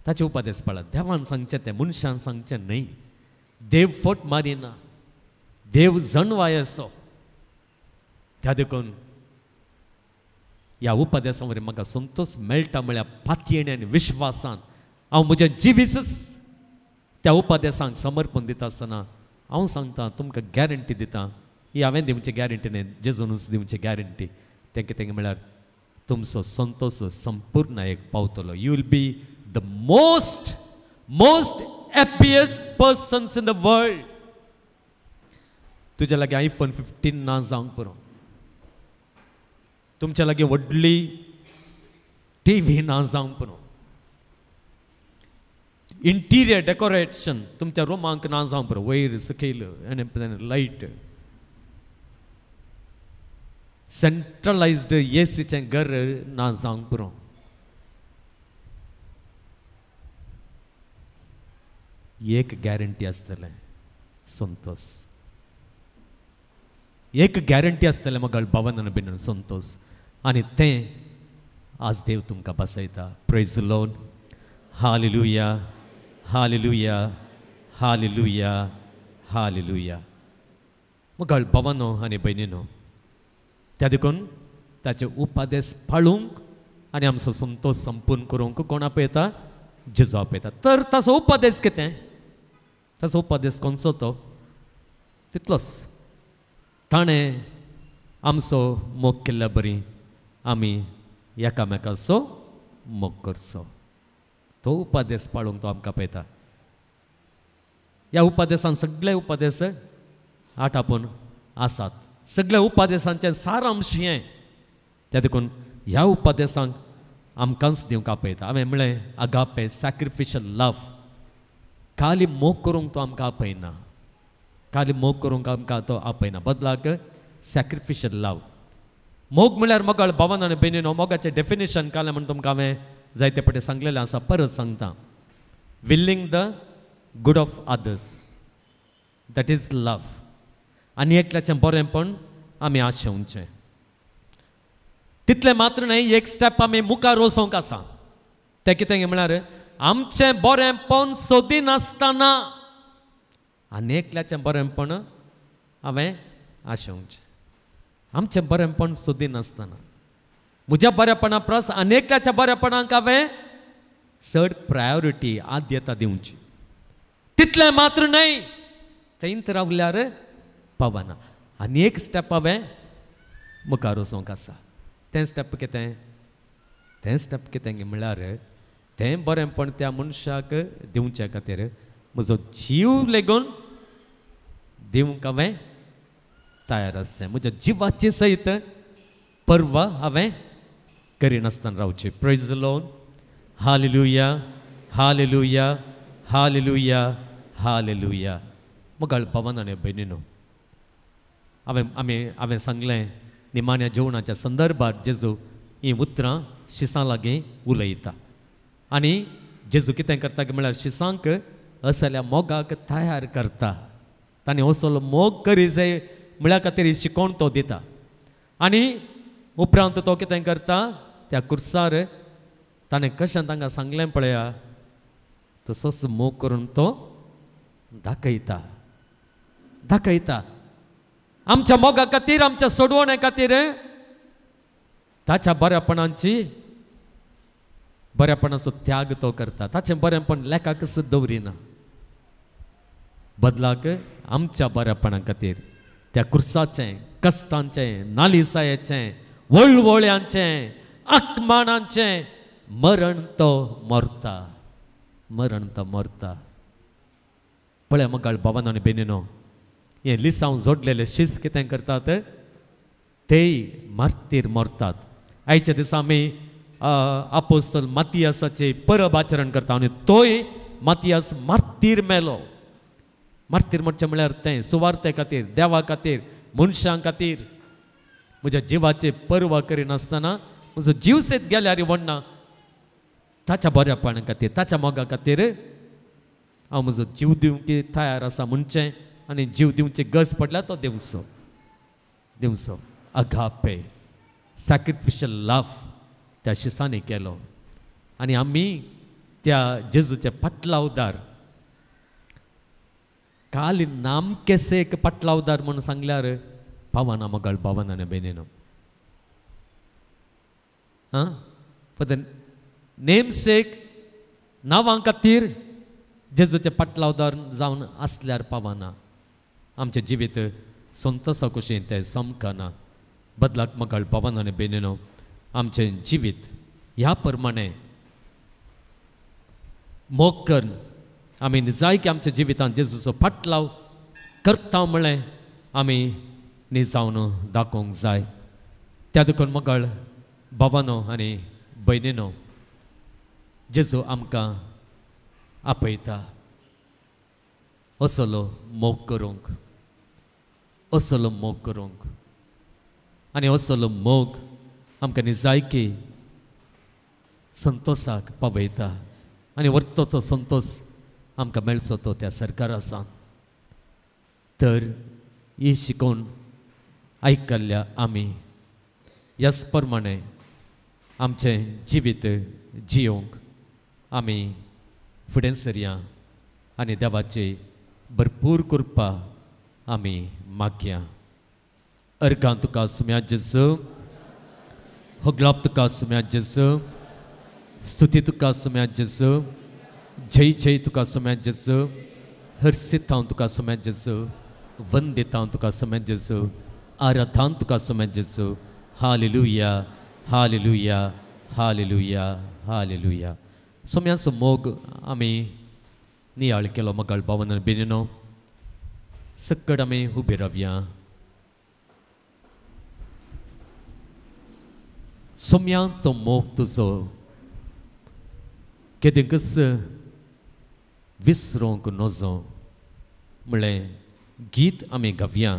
ताचे उपदेश पाळा. देवान सांगचें तें, मनशान सांगचें न्हय. देव फट मारिना, देव जणवाय असो. त्या देखून ह्या उपदेशा वरवीं म्हाका संतोश मेळटा म्हळ्यार पातयेणे आनी विश्वासान हांव म्हजें जिवीतच त्या उपदेशांक समर्पण दिता आसतना हांव सांगता तुमकां गॅरंटी दिता. ही हांवें दिवची गॅरंटी न्हय, जेजूनच दिवची गॅरंटी. तें कितें म्हळ्यार तुमचो संतोश संपूर्ण एक पावतलो. You will be the most most happiest persons in the world. तुज्या लागीं आयफोन 15 ना जावंक पुरो, तुमच्या लागीं व्हडली टीव्ही ना जावंक पुरो, इंटिरियर डेकोरेशन तुमच्या रुमांक ना जावंक पुरो, वयर सकयल आनी लायट, सेंट्रलायज्ड एसीचें घर ना जावंक पुरो. एक गॅरंटी आसतलें, संतोश. एक गॅरंटी आसतलें मगाळ भावन आनी भयणीनो, संतोश. आनी तें आज देव तुमकां बसयता. Praise the Lord. Hallelujah, hallelujah, hallelujah, hallelujah. मगाळ भावानो आनी भयणीनो, त्या देखून ताचे उपदेश पाळूंक आनी आमचो संतोश संपूर्ण करूंक कोण आपयता? जेजू आपयता. तर ताचो उपदेश कितें? ताचो उपदेश कोणचो तो? तितलोच. ताणें आमचो मोग केल्ल्या बरी आमी एकामेकाचो मोग करचो. तो उपदेश पाळूंक तो आमकां पळयता. ह्या उपदेसान सगळे उपदेश आटापून आसात. सगळ्या उपदेशांचें सारांश हें. त्या देखून ह्या उपदेशांक आमकांच दिवंक आपयता. हांवें म्हणलें अगापे सॅक्रिफिशियल लव. खाली मोग करूंक तो आमकां आपयना, खाली मोग करूंक आमकां तो आपयना, बदलाक सॅक्रिफिशियल लव. मोग म्हळ्यार मोगाळ भावान आनी भयणीनो, मोगाचें डेफिनेशन काडलें म्हूण तुमकां हांवें जायते फावटी सांगलेलें आसा, परत सांगता. Willing the good of others, that is love. आनी एकल्याचें बरेंपण आमी आशेवचें. तितलें मात्र न्हय, एक स्टेप आमी मुखार वचोंक आसा. तें कितें म्हळ्यार आमचें बरेंपण सोदिनासतना आनी एकल्याचें बरेंपण हांवें आशेवचें. आमचें बरेंपण सोदिनासतना म्हज्या बरेपणा परस आनी एकल्याच्या बरेपणाक हांवें चड प्रायोरिटी, आद्यता दिवची. तितलें मात्र न्हय, थंयच रावल्यार पावना. आनी एक स्टेप हांवें मुखार वचोंक आसा. तें स्टेप कितें? तें स्टेप कितें म्हळ्यार तें बरेंपण त्या मनशाक दिवचे खातीर म्हजो जीव लेगून दिवंक हांवें तयार आसचें. म्हज्या जिवाचे सयत पर्वा हांवें करिनासतना रावची. Praise the Lord. Hallelujah, hallelujah, hallelujah, hallelujah. मोगाळ भावान आनी भयणीनो, हांवें सांगलें निमाण्या जेवणाच्या संदर्भात जेजू हीं उतरां शिसां लागीं उलयता. आनी जेजू कितें करता की म्हळ्यार शिसांक असल्या मोगाक तयार करता. ताणें असलो मोग करी जाय म्हळ्या खातीर शिकोवन तो दिता. आनी उपरांत तो कितें करता, त्या कुर्सार ताणें कशें तांकां सांगलें पळया तसोच मोग करून तो दाखयता, दाखयता. आमच्या मोगा खातीर, आमच्या सोडवणे खातीर ताच्या बऱ्यापणाची, बऱ्यापणाचो त्याग तो करता. ताचें बरेंपण लेखाकच दवरिना, बदलाक आमच्या बऱ्यापणा खातीर त्या कुर्साचें, कश्टांचें, नालिसायेचें, वळवळ्यांचें, आकमानांचें मरण तो मरता, मरण तो मरता. पळय मोगाळ भावान आनी भयणीनो, हें लिसांव जोडलेले शीस कितें करतात, तेय मार्तीर मरतात. आयच्या दिसा आमी आपोस्तल मातियासाचे परब आचरण करता आनी तोय मातियास मार्तीर मेलो. मार्तीर मरचें म्हळ्यार तें सुवार्थे खातीर, देवा खातीर, मनशां खातीर म्हज्या जिवाचे पर्वा करिनासतना म्हजो जीव सेत गेल्यार वण्णा ताच्या बऱ्यापणा खातीर, ताच्या मोगा खातीर हांव म्हजो जीव दिवंक तयार आसा म्हणचें. आनी जीव दिवची गरज पडल्यार तो दिवचो, दिवचो. अगापे सॅक्रिफिशियल लव त्या शिसांनी केलो. आनी आमी त्या जेजूचे पाटलावदार, काल नामकेसे एक पाटलावदार म्हणून सांगल्यार पावना मोगाळ भावान आनी भयणीनो. आं, फॉर the नेमसेक, नांवां खातीर जेजूचे पाटलावदार जावन आसल्यार पावना. आमचें जिवीत संतोसा कुशीन तें समकना. बदलाक मोगाळ भावान आनी भयणीनो, आमचें जिवीत ह्या प्रमाणे मोग करून आमी निजायकी आमच्या जिवितांत जेजूचो फाटलाव करता म्हळें आमी निजावन दाखोवंक जाय. त्या देखून मोगाळ भावानो आनी भयणीनो, जेजू आमकां आपयता असलो मोग करूंक, असलो मोग करूंक. आनी असलो मोग आमकां निजायकी संतोसाक पावयता आनी वर्तोचो संतोस आमकां मेळचो तो त्या सरकारा सावन. तर ही शिकोवन आयकल्ल्या आमी ह्याच प्रमाणे आमचें जिवीत जियोवंक आमी फुडें सरया आनी देवाची भरपूर कृपा आमी मागया. अर्गां तुका सुम्या जेजू, होगलाप तुका सुम्या जेजू, स्तुती तुका सुम्या जेजू, जय जय तुका सुम्या जेजू, हर्षित हांव तुका सुम्या जेजू, वंदित हांव तुका सुम्या जेजू, आराधान तुका सुम्या जेजू. Hallelujah, hallelujah, hallelujah, hallelujah. सोम्याचो मोग आमी नियाळ केलो मोगाळ भावान भयणीनो. सकट आमी उबे रावया. सोम्या तो मोग तुजो केदेंकच विसरूंक नजो म्हणलें गीत आमी गावया.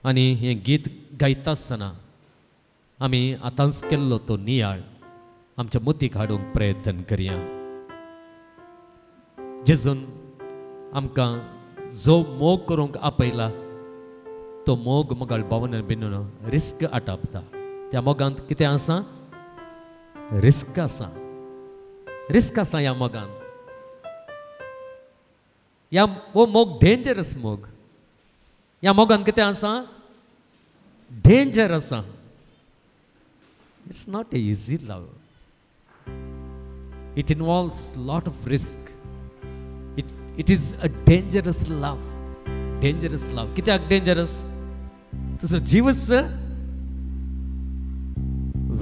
आनी हें गीत गायता आसतना आमी आतांच केल्लो तो नियाळ आमच्या मतीक हाडूंक प्रयत्न करया. जेजून आमकां जो मोग करूंक आपयला तो मोग मोगाळ भावना बिनून रिस्क आटापता. त्या मोगांत कितें आसा? रिस्क आसा. रिस्क आसा ह्या मोगान. ह्या हो मोग डेंजरस मोग. ह्या मोगान कितें आसा? डेंजर आसा. It's not a easy love. It involves lot of risk. It is a dangerous love. Dangerous love. कित्याक डेंजरस? तुजो जीवच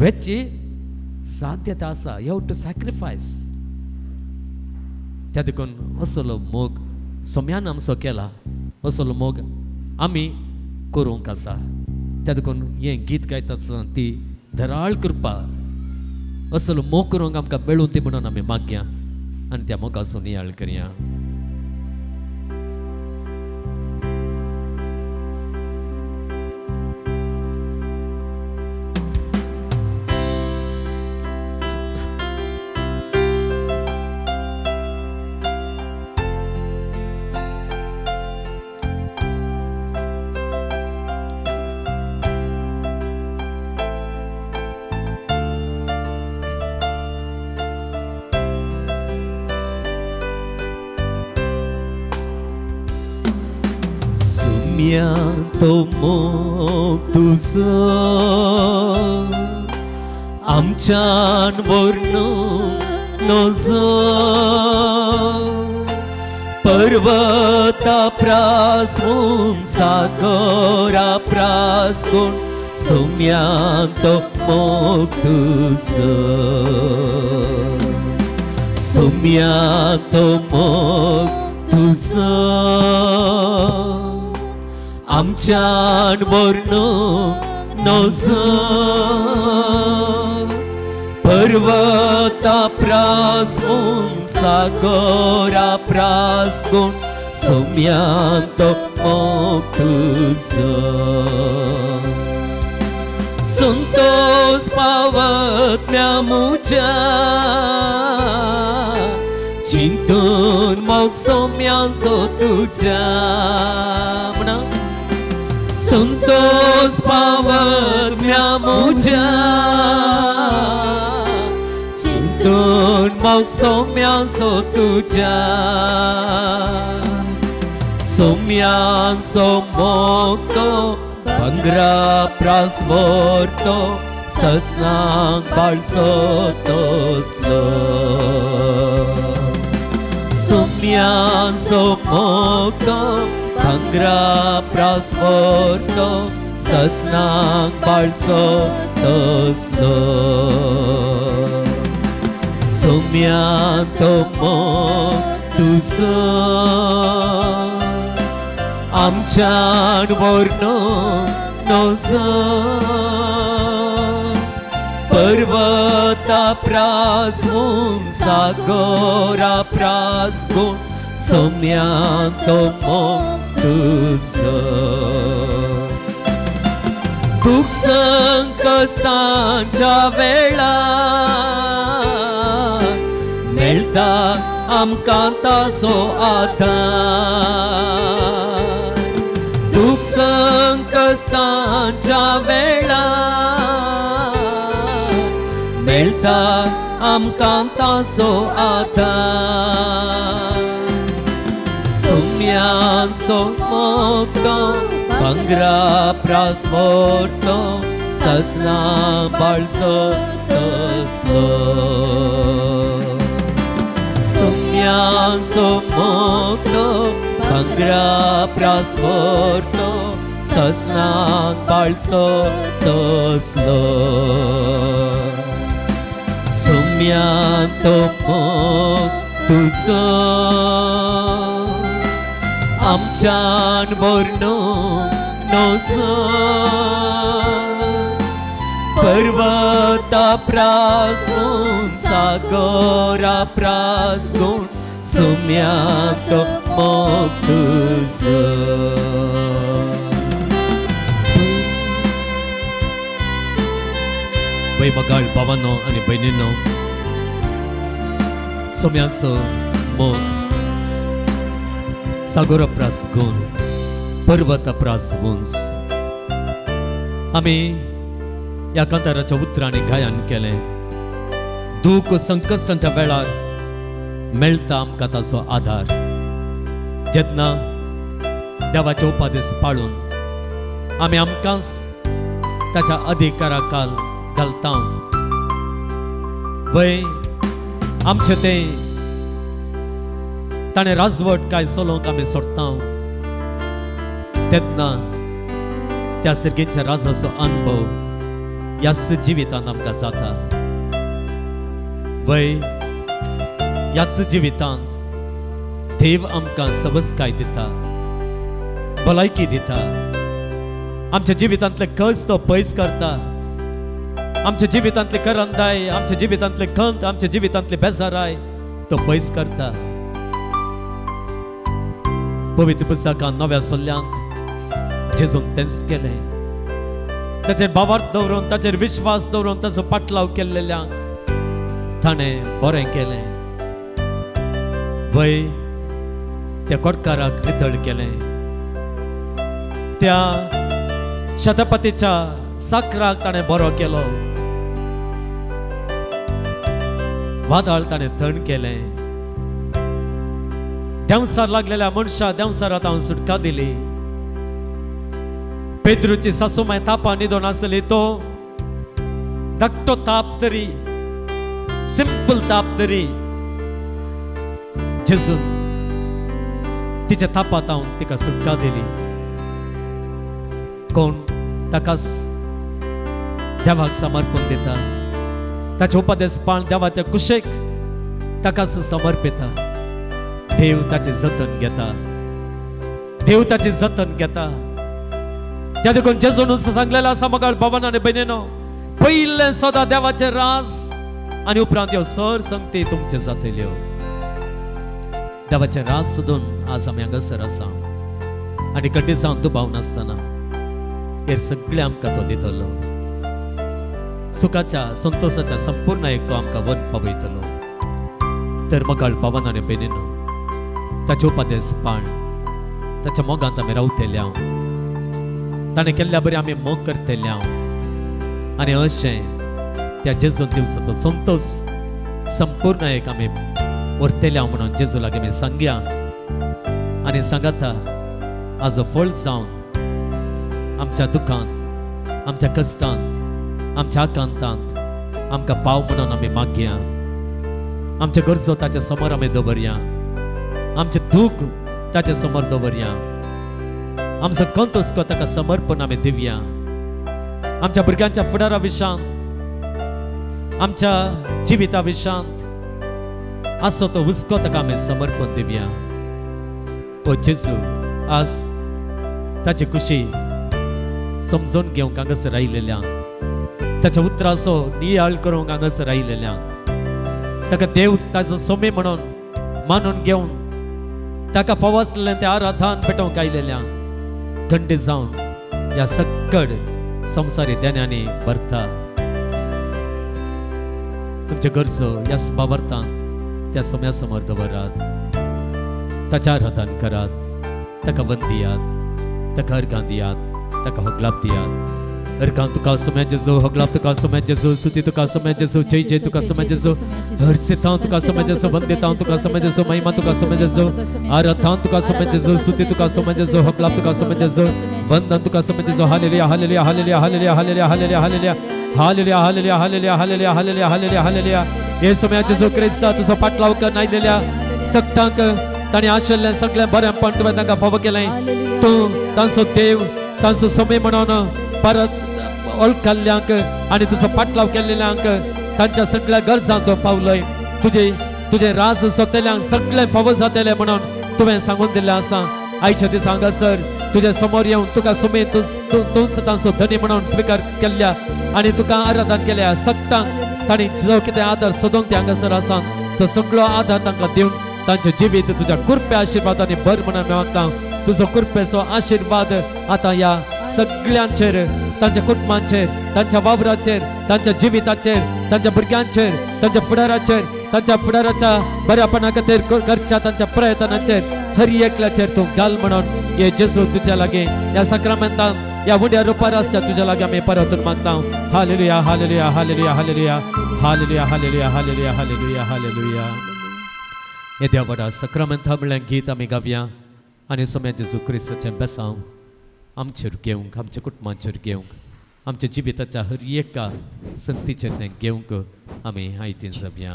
वेची साध्यता आसा. You have to sacrifice. त्या देखून असलो मोग सोम्यान आमचो केला, असलो मोग आमी करूंक आसा. त्या देखून हें गीत गायता आसतना ती धराळ कृपा असलो मोग करूंक आमकां मेळूं ती म्हणून आमी मागया आनी त्या मोगाचो नियाळ करया. तो मोग तुजो आमच्यान वर्णूंक नजो, पर्वता प्रासून सागरा प्रासून सोम्यान तो मोग तुजो, सोम्यान तो मोग तुजो आमच्यान वर्णूंक नजो, पर्वता प्रासून सागरा प्रासून सोम्यान तो मोग तुजो. संतोष पावत म्या मुज्या चिंतून मोग सोम्याचो तुज्या म्हणा. संतोष पावत म्या मुज्या चिंतून मोग सोम्याचो तुज्या, सोम्याचो मोग तो भांगरा प्रास व्हरतो ससनाक बाळसो तसलो, सोम्याचो मोग तो भांगरा प्रास व्हरतो ससनाक बाळसो तसलो, सोम्यान तो मोग तुजो आमच्यान वर्णूंक नजो, पर्वता प्रासून सागरा प्रासून सोम्यान तो मोग तुजो. दुःख संकश्टांच्या वेळार मेळटा आमकां ताचो आदार, दुःख संकश्टांच्या वेळार मेळटा आमकां ताचो आदार. सोम्याचो मोग तो भांगरा प्रास व्हरतो ससना बाळसो तसलो, सोम्याचो मोग तो भांगरा प्रास व्हरतो ससनाक बाळसो तसलो, सोम्यान तो मोग तुजो आमच्यान वर्णूंक नजो, पर्वता प्रास गुण सागरा प्रास गुण सुम्यातो मोग तुजो. वय मगाळ भावानो आनी भयणीनो, सोम्याचो मोग सागोरा प्रास गुण पर्वता प्रास उंच. आमी ह्या कांताराच्या उतरांनी गायन केलें. दूख संकश्टांच्या वेळार मेळटा आमकां ताचो आदार. जेन्ना देवाचे उपदेश पाळून आमी आमकांच ताच्या अधिकारा खाल घालता, वय आमचें तें ताणें राजवट काय चलोवंक आमी सोडटा, तेन्ना त्या सर्गेच्या राजाचो अनुभव ह्याच जिवितांत आमकां जाता. वय ह्याच जिवितांत देव आमकां सवसकाय दिता, भलायकी दिता, आमच्या जिवितांतले कस तो पयस करता, आमच्या जिवितांतले करंदाय, आमच्या जिवितांतले खंत, आमच्या जिवितांतले बेजाराय तो पयस करता. पवित्र पुस्तकान नव्या सल्ल्यांत जेजून तेंच केलें. ताचेर भावार्थ दवरून, ताचेर विश्वास दवरून ताचो पाटलाव केल्लेल्यांक ताणें बरें केलें. वय त्या कोटकाराक नितळ केलें, त्या शतपतीच्या साकराक ताणें बरो केलो, वादळ ताणें थंड केलें, देंवसार लागलेल्या मनशा देंवसारात हांव सुटका दिली. पेद्रूची सासूमाय तापा न्हिदोन आसली, तो धाकटो ताप तरी, सिंपल ताप तरी जेजून तिच्या तापात हांव तिका सुटका दिली. कोण ताकाच देवाक समर्पण दिता, ताचे उपदेश पाळ देवाच्या कुशेक ताकाच समर्पिता. देव ताचें जतन घेता, देव ताचें जतन घेता. त्या देखून जेजून सांगलेलें आसा मगाळ भावान आनी भयणीनो, पयलें सदां देवाचें राज आनी उपरांत ह्यो सर संगती तुमचें जातल्यो. देवाचें राज सोदून आज आमी हांगासर आसा आनी कड्डे जावन दुबाव नासतना हेर सगळें आमकां तो दितलो. सुखाच्या संतोषाच्या संपूर्ण एक तो आमकां वन पावयतलो. तर मगाळ भावान आनी भयणीनो, ताचे उपदेश पाळ, ताच्या मोगांत आमी रावतले, ताणें केल्ल्या बरी आमी मोग करतले आनी अशें त्या जेजून दिवचो तो संतोष संपूर्ण एक आमी व्हरतले म्हणून जेजू लागीं आमी सांगया आनी सांगाता आजो फळ जावन आमच्या दुखांत, आमच्या कश्टांत, आमच्या आकांतांत आमकां पाव म्हणून आमी मागया. आमचे गरजो ताच्या समोर आमी दवरया, आमचें दूख ताच्या समोर दवरया, आमचो कंत हुस्को ताका समर्पण आमी दिवया. आमच्या भुरग्यांच्या फुडारा विशांत, आमच्या जिविता विशांत आसो तो हुस्को ताका आमी समर्पण दिवया. ओ जेजू, आज ताची खुशी समजून घेवंक हांगासर आयिल्ल्यांक, ताच्या उतराचो नियाळ करूंक हांगासर आयिल्ल्यांक, ताका देव ताचो सोमे म्हणून मानून घेवन ताका फावो आसलें तें आराधन पेटोवंक आयिल्ल्यांक खंडीत जावन ह्या सक्कड संवसारी देण्यांनी भरता. तुमचे गरजो ह्या बाबरतान त्या सोम्या समोर दवरात, ताच्या आराधन करात, ताका वंदियात, ताका अर्गां दियात, ताका होगलाप दियात. अर्गां तुका सोम्या जेजू, होगलाप तुका सोम्या जेजू, स्तुती तुका सोम्या जेजू, जय जय तुका सोम्या जेजू, हर्षितां तुका सोम्या जेजू, वंदितां तुका सोम्या जेजू, महिमा तुका सोम्या जेजू, आराधन तुका सोम्या जेजू, स्तुती तुका सोम्या जेजू, होगलाप तुका सोम्या जेजू, वंदन तुका सोम्या जेजू. Hallelujah hallelujah hallelujah hallelujah hallelujah hallelujah hallelujah hallelujah hallelujah hallelujah hallelujah hallelujah hallelujah hallelujah. हे सोम्या जेजू क्रिस्ता, तुजो पाटलाव कर आयिल्ल्या सगटांक ताणें आशिल्लें सगळें बरेंपण तुवें तांकां फावो केलें. तूं तांचो देव, तांचो सोमे म्हणून परत वळखल्ल्यांक आनी तुजो पाटलाव केल्ल्यांक तांच्या सगळ्या गरजांक तूं पावलय. तुजे तुजें राज सोदतल्यांक सगळें फावो जातलें म्हणून तुवें सांगून दिल्लें आसा. आयच्या दिसा हांगासर तुज्या समोर येवन तुका सुमे तूंच तांचो धनी म्हणून स्विकार केल्ल्या आनी तुका आराधन केल्या सगळ्यांक तांणी जो कितें आदार सोदूंक ते हांगासर आसा तो सगळो आदार तांकां दिवन तांचें जिवीत तुज्या कृपे आशिर्वादांनी भर म्हणून मागता. तुजो कृपेचो आशिर्वाद आतां ह्या सगळ्यांचेर, तांच्या कुटुंबांचेर, तांच्या वावराचेर, तांच्या जिविताचेर, तांच्या भुरग्यांचेर, तांच्या फुडाराचेर, तांच्या फुडाराच्या बऱ्यापणा खातीर करच्या तांच्या प्रयत्नाचेर, हर एकल्याचेर तूं घाल म्हणून हे जेजू तुज्या लागीं ह्या साक्रामेंतान ह्या उंड्या रुपार आसच्या तुज्या लागीं आमी परतून मागता. Hallelujah, hallelujah, hallelujah, hallelujah, hallelujah, hallelujah, hallelujah, hallelujah, hallelujah. येद्या व्हडा साक्रामेंता म्हणल्यार गीत आमी गावया आनी सोम्या जेजू क्रिस्ताचें बेसांव आमचेर घेवंक, आमच्या कुटुंबांचेर घेवंक, आमच्या जिविताच्या हर एका संगतीचेर तें घेवंक आमी आयतीन जावया.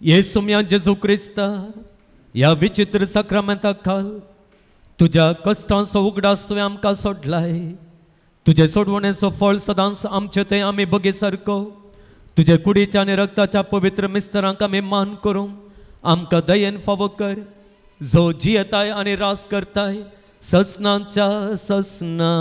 येसुम्या जेजू क्रिस्ता ह्या विचित्र साक्रामेंता खाल तुज्या कश्टांचो उगडास तुवें आमकां सोडलाय. तुजे सोडवणेचो फळ सदांच आमचे थंय आमी बगे सारको तुजे कुडीच्या आनी रक्ताच्या पवित्र मिस्तरांक आमी मान करूं आमकां दयेन फावो कर, जो जियेताय आनी रास करताय ससनाच्या ससना.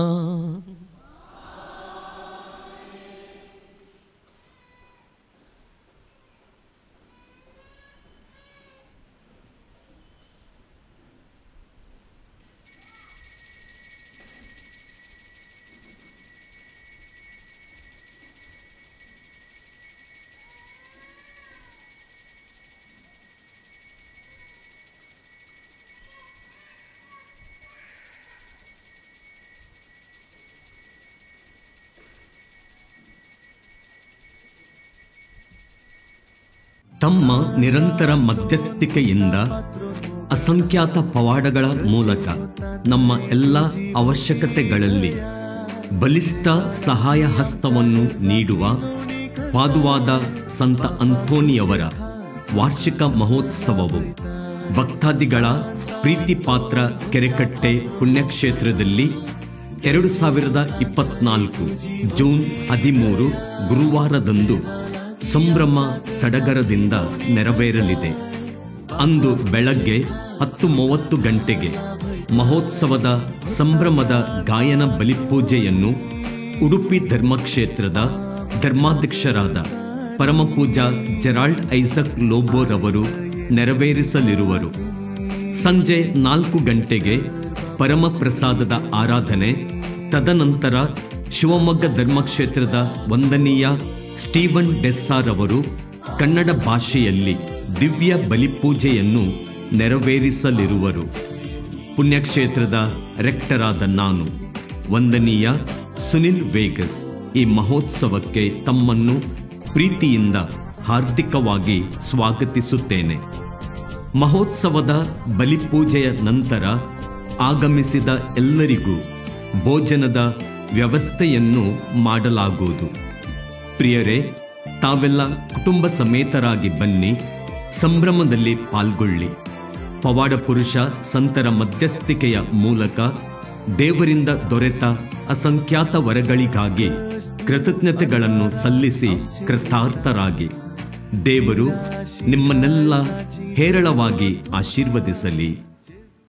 ತಮ್ಮ ನಿರಂತರ ಮಧ್ಯಸ್ಥಿಕೆಯಿಂದ ಅಸಂಖ್ಯಾತ ಪವಾಡಗಳ ಮೂಲಕ ನಮ್ಮ ಎಲ್ಲ ಅವಶ್ಯಕತೆಗಳಲ್ಲಿ ಬಲಿಷ್ಠ ಸಹಾಯ ಹಸ್ತವನ್ನು ನೀಡುವ ಪಾದುವಾದ ಸಂತ ಅಂತೋನಿಯವರ ವಾರ್ಷಿಕ ಮಹೋತ್ಸವವು ಭಕ್ತಾದಿಗಳ ಪ್ರೀತಿಪಾತ್ರ ಕೆರೆಕಟ್ಟೆ ಪುಣ್ಯಕ್ಷೇತ್ರದಲ್ಲಿ 2024 ಜೂನ್ 13 ಗುರುವಾರದಂದು ಸಂಭ್ರಮ ಸಡಗರದಿಂದ ನೆರವೇರಲಿದೆ. ಅಂದು ಬೆಳಗ್ಗೆ 10:30 ಗಂಟೆಗೆ ಮಹೋತ್ಸವದ ಸಂಭ್ರಮದ ಗಾಯನ ಬಲಿಪೂಜೆಯನ್ನು ಉಡುಪಿ ಧರ್ಮಕ್ಷೇತ್ರದ ಧರ್ಮಾಧ್ಯಕ್ಷರಾದ ಪರಮಪೂಜಾ ಜೆರಾಲ್ಡ್ ಐಸಕ್ ಲೋಬೋರವರು ನೆರವೇರಿಸಲಿರುವರು. ಸಂಜೆ 4 ಗಂಟೆಗೆ ಪರಮಪ್ರಸಾದದ ಆರಾಧನೆ, ತದನಂತರ ಶಿವಮೊಗ್ಗ ಧರ್ಮಕ್ಷೇತ್ರದ ವಂದನೀಯ ಸ್ಟೀವನ್ ಡೆಸ್ಸಾರವರು ಕನ್ನಡ ಭಾಷೆಯಲ್ಲಿ ದಿವ್ಯ ಬಲಿಪೂಜೆಯನ್ನು ನೆರವೇರಿಸಲಿರುವರು. ಪುಣ್ಯಕ್ಷೇತ್ರದ ರೆಕ್ಟರಾದ ನಾನು ವಂದನೀಯ ಸುನಿಲ್ ವೇಗಸ್ ಈ ಮಹೋತ್ಸವಕ್ಕೆ ತಮ್ಮನ್ನು ಪ್ರೀತಿಯಿಂದ ಹಾರ್ದಿಕವಾಗಿ ಸ್ವಾಗತಿಸುತ್ತೇನೆ. ಮಹೋತ್ಸವದ ಬಲಿಪೂಜೆಯ ನಂತರ ಆಗಮಿಸಿದ ಎಲ್ಲರಿಗೂ ಭೋಜನದ ವ್ಯವಸ್ಥೆಯನ್ನು ಮಾಡಲಾಗುವುದು. ಪ್ರಿಯರೇ, ತಾವೆಲ್ಲ ಕುಟುಂಬ ಸಮೇತರಾಗಿ ಬನ್ನಿ, ಸಂಭ್ರಮದಲ್ಲಿ ಪಾಲ್ಗೊಳ್ಳಿ. ಪವಾಡ ಪುರುಷ ಸಂತರ ಮಧ್ಯಸ್ಥಿಕೆಯ ಮೂಲಕ ದೇವರಿಂದ ದೊರೆತ ಅಸಂಖ್ಯಾತ ವರಗಳಿಗಾಗಿ ಕೃತಜ್ಞತೆಗಳನ್ನು ಸಲ್ಲಿಸಿ ಕೃತಾರ್ಥರಾಗಿ. ದೇವರು ನಿಮ್ಮನ್ನೆಲ್ಲ ಹೇರಳವಾಗಿ ಆಶೀರ್ವದಿಸಲಿ.